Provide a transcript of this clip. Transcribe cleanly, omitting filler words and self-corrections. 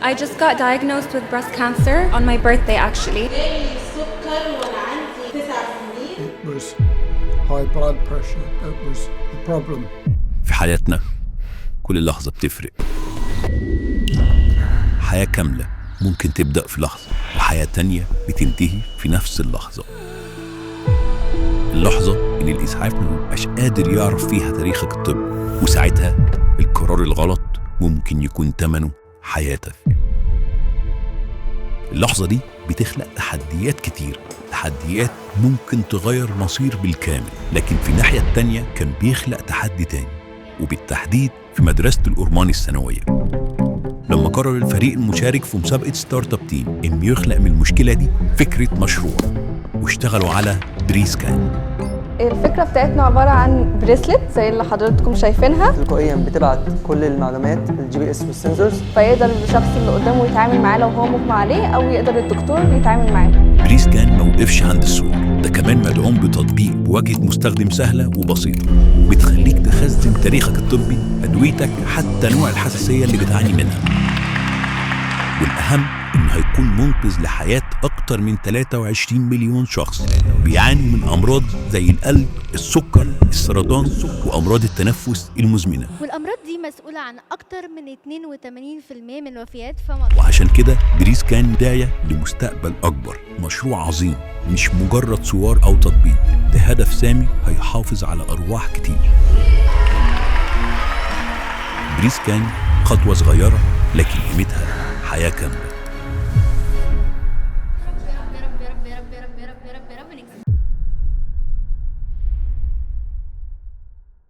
I just got diagnosed with breast cancer on my birthday, actually. جالي السكر وانا عندي 9 سنين. It was high blood pressure that was the problem. في حياتنا كل لحظة بتفرق. حياة كاملة ممكن تبدأ في لحظة، وحياة تانية بتنتهي في نفس اللحظة. اللحظة إن الإسعاف ما بيبقاش قادر يعرف فيها تاريخك الطبي، وساعتها القرار الغلط ممكن يكون تمنه حياتك. اللحظة دي بتخلق تحديات كتير، تحديات ممكن تغير مصير بالكامل. لكن في الناحية التانية كان بيخلق تحدي تاني، وبالتحديد في مدرسة الأورماني الثانوية، لما قرر الفريق المشارك في مسابقة startup team إنه يخلق من المشكلة دي فكرة مشروع، واشتغلوا على بريسكان. الفكرة بتاعتنا عبارة عن bracelet زي اللي حضراتكم شايفينها. تلقائيا بتبعت كل المعلومات، ال GPS وال sensors. فيقدر الشخص اللي قدامه يتعامل معاه لو هو مغمى عليه، او يقدر الدكتور يتعامل معاه. بريسكان ما وقفش عند السوار، ده كمان مدعوم بتطبيق بواجهة مستخدم سهلة وبسيطة بتخليك تخزن تاريخك الطبي، أدويتك، حتى نوع الحساسية اللي بتعاني منها. والأهم إنه هيكون منقذ لحياة أكتر من 23 مليون شخص بيعانوا من أمراض زي القلب، السكر، السرطان، وأمراض التنفس المزمنة. والأمراض دي مسؤولة عن أكتر من 82% من الوفيات في مصر. وعشان كده بريسكان بداية لمستقبل أكبر، مشروع عظيم، مش مجرد سوار أو تطبيق، ده هدف سامي هيحافظ على أرواح كتير. بريسكان خطوة صغيرة لكن قيمتها حياة كاملة.